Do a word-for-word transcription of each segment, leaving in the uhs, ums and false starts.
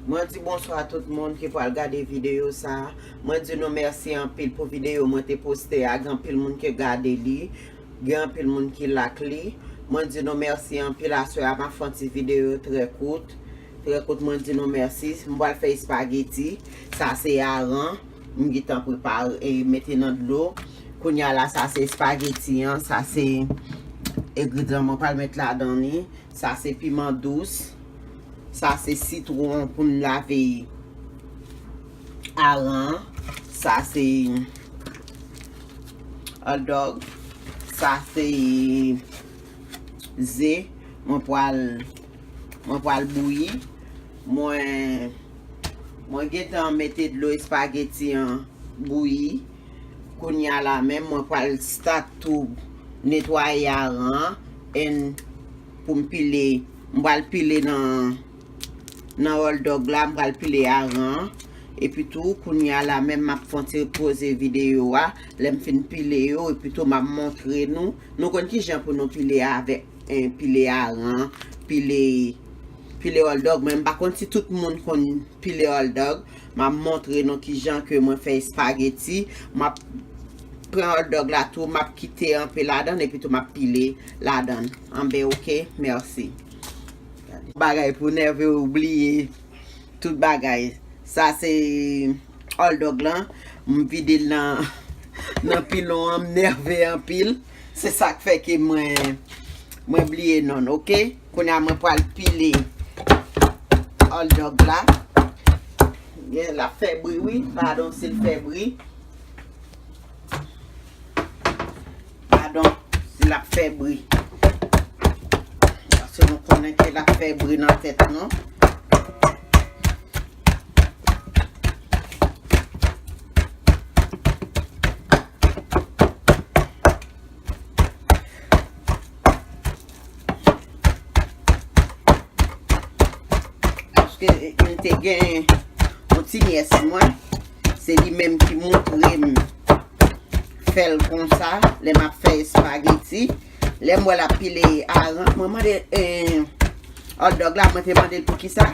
Mwen di bonswa tout moun ki pral gade videyo sa a. Mwen di nou mèsi anpil pou videyo mwen te poste a. Gen anpil moun ki gade li. Gen anpil moun ki like li. Mwen di nou mèsi anpil. Aswè a, m ap fè yon ti videyo trè kout. Trè kout, mwen di nou mèsi. M pral fè espageti. Sa se aran. M gentan prepare e mete nan dlo. Kounye a la, sa se espageti an. Sa se engredyan mwen pral met ladan li. Sa se piman dous. Sa se sitwon pou m lave aran. Sa se hot dog. Sa se ze. Mwen pral, mwen pral bouyi. Mwen, mwen gentan mete dlo espageti an bouyi. Kounye a la menm, mwen pral start tou netwaye aran an. And pou m pile, m pral pile nan, nan hot dog la, m pral pile aran an. Epi tou, kounye a la menm, m ap fè yon ti poze videyo a. Lè m fin pile yo, epi tou, m ap montre nou. Nou konn kijan pou nou pile avèk, eh, pile aran, pile, pile hot dog. Men m pa konn si tout moun konn pile hot dog. M ap montre nou kijan ke mwen fè espageti. M ap pran hot dog la tou, m ap kite anpe ladan, epi tou m ap pile ladan. Anben, oke, mèsi. Bagay pou nève, oubliye tout bagay. Sa se hot dog lan. M vide l nan, nan pilon an, m nève anpil. Se sa k fè ke mwen, mwen bliye non l, oke? Kounye a mwen pral pile hot dog la. Yeah, l ap fè bri, wi. Padon si l fè bri. Padon si l ap fè bri. Paske nou konnen ke l ap fè bri nan tèt nou. Paske m te gen yon ti nyès mwen, se li menm ki montre m fè l konsa, lè m ap fè espageti. Lè m wè l ap pile aran, mwen mande, eh, hot dog la, mwen te mande l poukisa.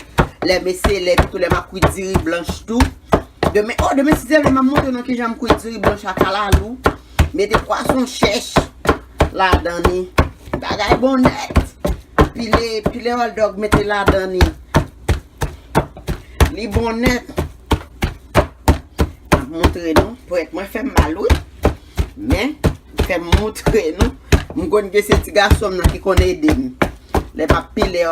Lè m eseye, lè tou, lè m ap kwit diri blanch tou. Demen, oh, demen, si Dye vle, m ap montre nou kijan m kwit diri blanch a kalalou. Mete pwason chèch ladan li. Bagay bon nèt. Pile, pile hot dog, mete ladan li. Li bon nèt. M ap montre nou. Pwèt mwen fè m mal, wi. Men, fè m montre nou. M konn ke se ti gason m nan ki konn ede m. Lè m ap pile,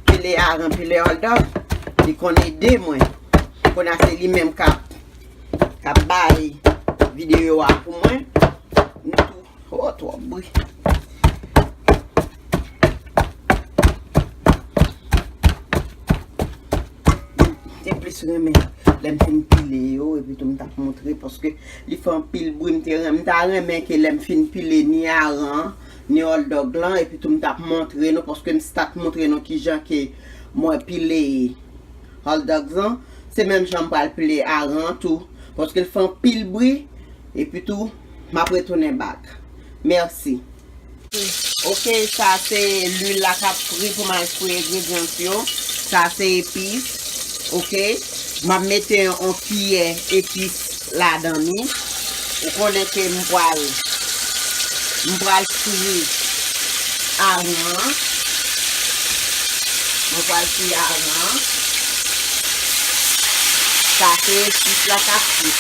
pile aran, pile hot dog, li konn ede mwen. Kounye a se li menm k ap, k ap bay videyo a pou mwen. Nou tou, oh, twòp bri. M te plis renmen lè m fin pile yo, epi tou m t ap montre, paske li fè anpil bri, m te ren-, m ta renmen ke lè m fin pile ni aran, ni hot dog lan, epi tou m t ap montre nou, paske m start montre nou kijan ke mwen pile hot dog lan, se menm jan m pral pile aran tou, paske l fè anpil bri, epi tou, m ap retounen back. Mèsi. Ok, sa se lwil la k ap fri pou m al fri engredyan yo. Sa se epis. Ok, m ap mete yon kiyè epis ladan li. Ou konnen ke m pral, m pral fri aran. Mwen pral fri aran. Sa se epis la k ap fri.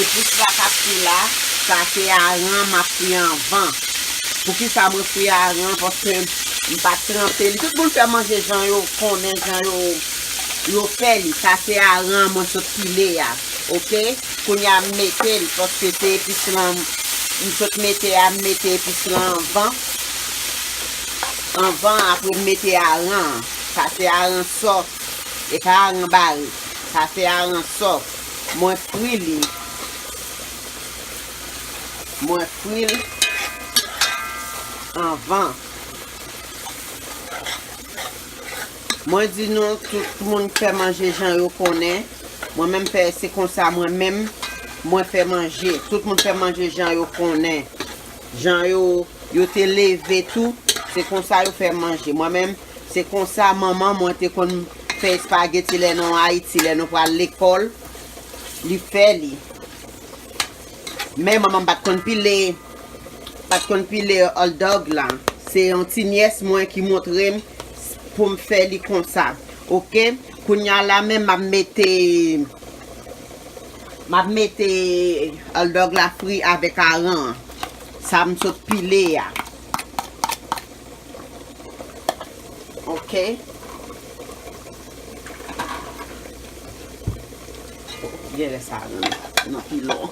Epis la k ap fri la, sa se aran m ap fri anvan. Poukisa mwen fri aran? Paske m pa t tranpe li. Tout moun fè manje jan yo konnen, jan yo, yo fè li. Sa se aran mwen sot pile a. Ok? Kounye a m mete l, paske se epis lan m sot mete a, m mete epis lan anvan. Anvan, apre m mete aran an. Sa se aran sòf. E pa aran bare. Sa se aran sòf. Mwen fri li. Mwen fri l anvan. Mwen di nou, tout moun fè manje jan yo konnen. Mwen menm fè, se konsa mwen menm, mwen fè manje. Tout moun fè manje jan yo konnen. Jan yo, yo te leve tou, se konsa yo fè manje. Mwen menm, se konsa manman mwen te konn fè espageti lè nou Ayiti, lè nou pral lekòl, li fè li. Men manman m pa t konn pile, pa t konn pile hot dog la. Se yon ti nyès mwen ki montre m pou m fè li konsa. Oke? Kounye a la menm m ap mete, m ap mete hot dog la fri avèk aran an. Sa m sot pile a. Oke. Genlè sa nan, nan pilon.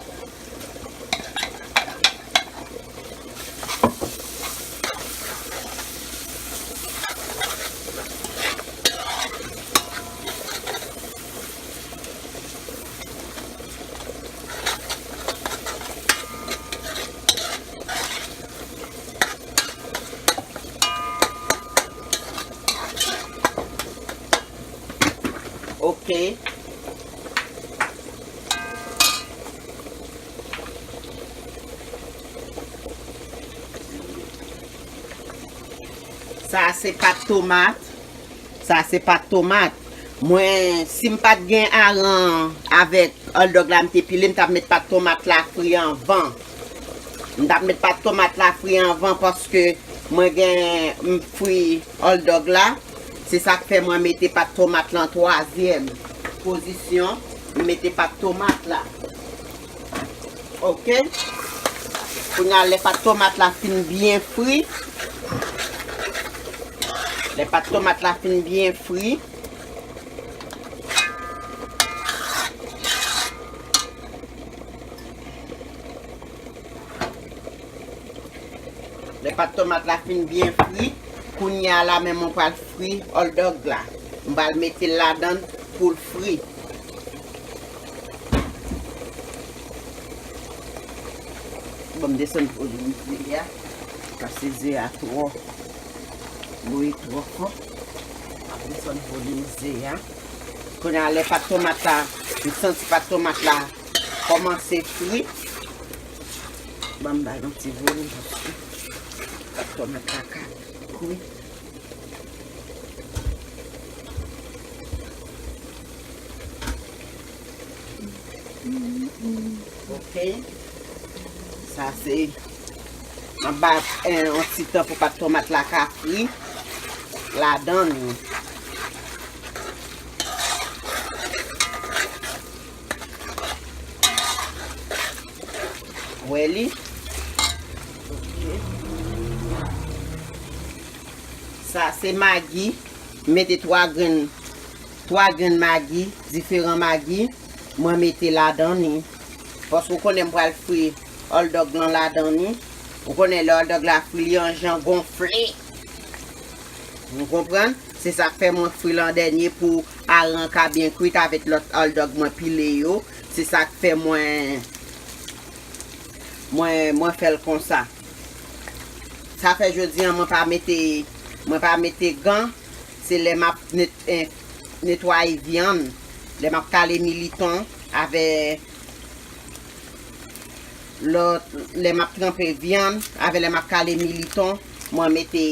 Oke. Sa se pat tomat. Sa se pat tomat. Mwen, si m pa t gen aran avèk hot dog la, m te pile, m t ap met pat tomat la fri anvan. M t ap met pat tomat la fri anvan paske mwen gen, m fri hot dog la. Se sa k fè mwen mete pat tomat la an twazyèm pozisyon. M mete pat tomat la. Oke. Kounye a, lè pat tomat la fin byen fri, lè pat tomat la fin byen fri, lè pat tomat la fin byen fri, kounye a la menm mwen pral fri hot dog la. M pral mete l ladan l pou l fri. Bon, m desann volim ze a, paske ze a twò, dlo e twò fò. M ap desann volim ze a. Kounye a, lè pat tomat la, m santi pat tomat la kòmanse fri. Ban m ba l yon ti volim paske pat tomat la ka kwi. Oke. Sa se, m ap ba, eh, yon ti tan pou pat tomat la ka fri ladan li. Wè li. Oke. Sa se magi. M mete twa grenn, twa grenn magi, diferan magi. Mwen mete ladan li. Paske w konnen m pral fri hot dog lan ladan li. Ou konnen lè hot dog la fri, li an jan gonfle. Ou konprann? Se sa k fè mwen fri l an dènye pou aran ka byen kwit avèk lòt hot dog mwen pile yo. Se sa k fè mwen, mwen, mwen fè l konsa. Sa fè jodi a mwen pa mete, mwen pa mete gan. Se lè m ap net-, eh, netwaye vyann, lè m ap kale militon avè lòt, lè m ap tranpe vyann, avè lè m ap kale militon, mwen mete,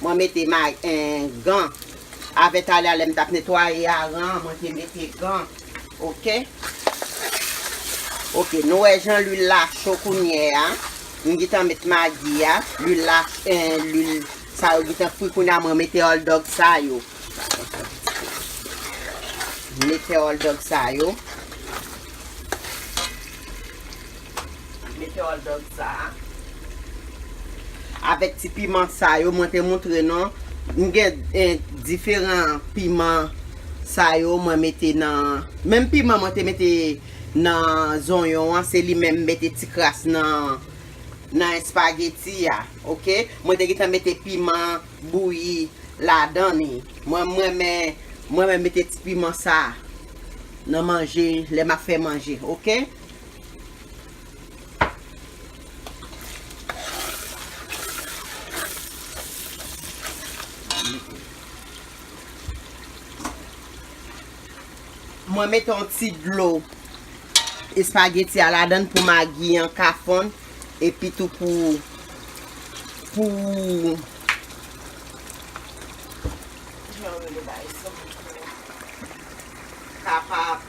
mwen mete ma-, eh, gan. Avè talè a lè m t ap netwaye aran, mwen te mete gan. Oke? Oke, nou wè jan lwil la cho kounye a. M gentan met magi a, lwil la, eh, lwil sa yo gentan fri kounye a, mwen mete hot dog sa yo. Mete hot dog sa yo. Mete hot dog sa a. Avèk ti piman sa yo, mwen te montre nou. M gen, eh, diferan piman sa yo, mwen mete nan, menm piman mwen te mete nan zonyon an, se li menm m mete ti kras nan, nan espageti a, oke? Mwen te gentan mete piman bouyi ladan li. Mwen, mwen renmen, mwen renmen mete ti piman sa nan manje, lè m ap fè manje, oke? Mwen mete yon ti dlo espageti a ladan l pou magi an ka fonn, epi tou pou, pou, jan yo rele bagay sa? Kapab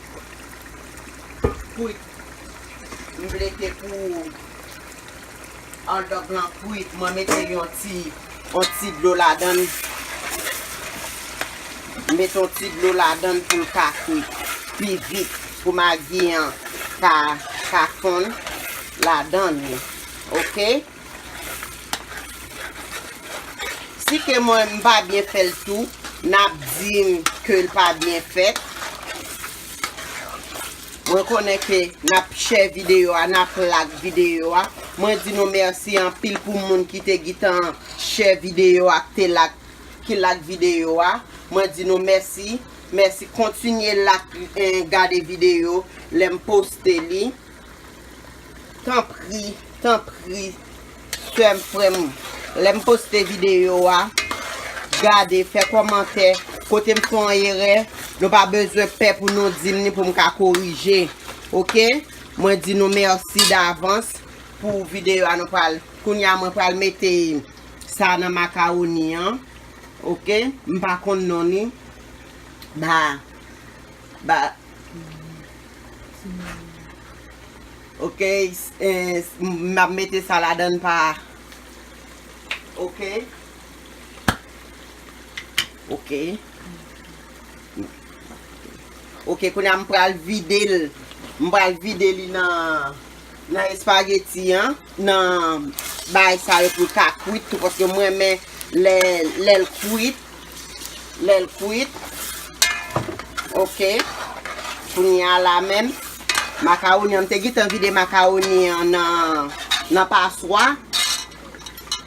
kwit. M vle ke pou hot dog lan kwit, mwen mete yon ti, yon ti dlo ladan l. M mete yon ti dlo ladan l pou l ka kwit pi vit, pou magi an ka, ka fonn ladan li. Oke? Si ke mwen m pa byen fè l tou, n ap di m ke l pa byen fèt. Mwen konnen ke n ap share videyo a, n ap like videyo a. Mwen di nou mèsi anpil pou moun ki te gentan share videyo a, ki te like, ki like videyo a. Mwen di nou mèsi. Mèsi, kontinye like, eh, gade videyo lè m poste li. Tanpri, tanpri, sè m, frè m, lè m poste videyo a, gade, fè kòmantè, kote m fè yon erè, nou pa bezwen pè pou nou di m ni pou m ka korije, oke? Mwen di nou mèsi davans pou videyo a nou pral, kounye a mwen pral mete sa nan makawoni an, oke? M pa konn non ni, ba, ba, Ok, s- eh, s- m ap mete sa ladan pa. Ok. Ok. Ok, kounye a m pral vide l. M pral vide li nan, nan espageti an, nan bagay sa yo pou l ka kwit tou, paske mwen renmen lè, lè l kwit. Lè l kwit. Ok. Kounye a la menm, makawoni an, m te gentan vide makawoni an nan, nan paswa.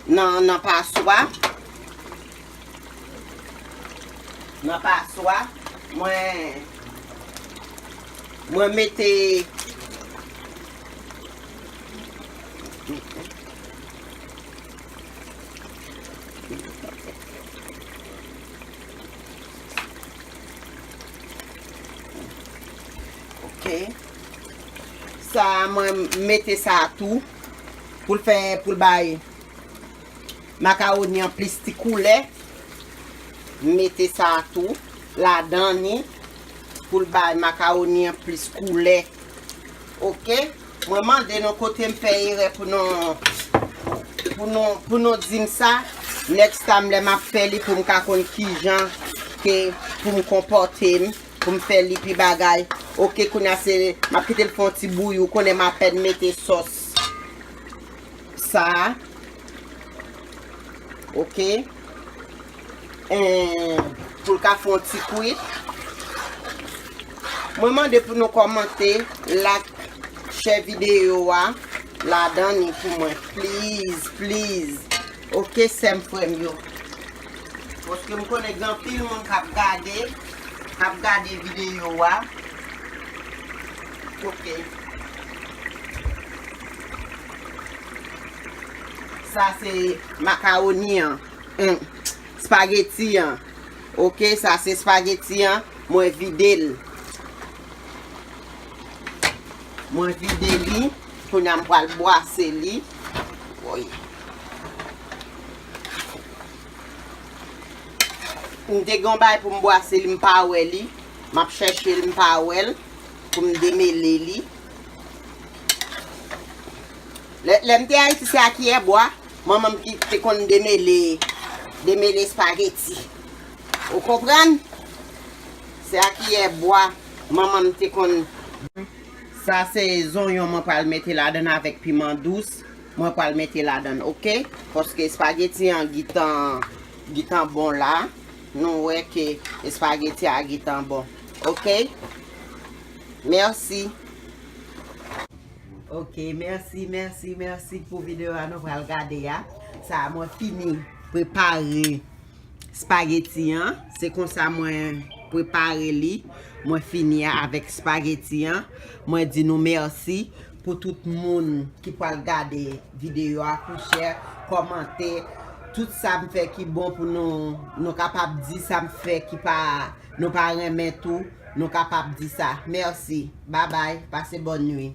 Nan, nan paswa. Nan paswa. Mwen, mwen mete Ok. Sa a, mwen mete sa a tou pou l fè, pou l bay makawoni an plis ti koulè. M mete sa a tou ladan li pou l bay makawoni an plis koulè. Ok? Mwen mande nou kote m fè erè pou nou, pou nou, pou nou di m sa. Next time lè m ap fè li pou m ka konn kijan ke pou m konpòte m, pou m fè li pi bagay. Ok, kounye a se, m ap kite l fè yon ti bouyi, ou konnen m apèn mete sòs sa a. Ok. En, pou l ka fè yon ti kwit. Mwen mande pou nou kòmante, like, share videyo a ladan li pou mwen. Please, please. Ok, sè m, frè m yo. Paske m konnen gen anpil moun k ap gade, k ap gade videyo a. Ok. Sa se makawoni an. Hmm. Espageti an. Ok, sa se espageti an. Mwen vide l. Mwen vide li. Kounye a m pral bwase li. Woy. M te gen yon bagay pou m bwase li, m pa wè li. M ap chèche l, m pa wè l. Pou m demele li. Lè, lè m te Ayiti, se a kiyè bwa, manman m ki te konn demele, demele espageti. Ou konprann? Se a kiyè bwa, manman m te konn. Sa se zonyon mwen pral mete ladan avèk piman dous. Mwen pral mete ladan, ok? Paske espageti an gentan, gentan bon la. Nou wè ke espageti a gentan bon. Ok? Mèsi. Ok, mèsi, mèsi, mèsi pou videyo a nou pral gade a. Sa a mwen fini prepare espageti an. Se konsa mwen prepare li. Mwen fini avèk espageti an. Mwen di nou mèsi pou tout moun ki pral gade videyo a, pou share, kòmante, tout sa m fè ki bon pou nou, nou kapab di sa m fè ki pa, nou pa renmen tou, nou kapab di sa. Mèsi. Babay. Pase bòn nwi.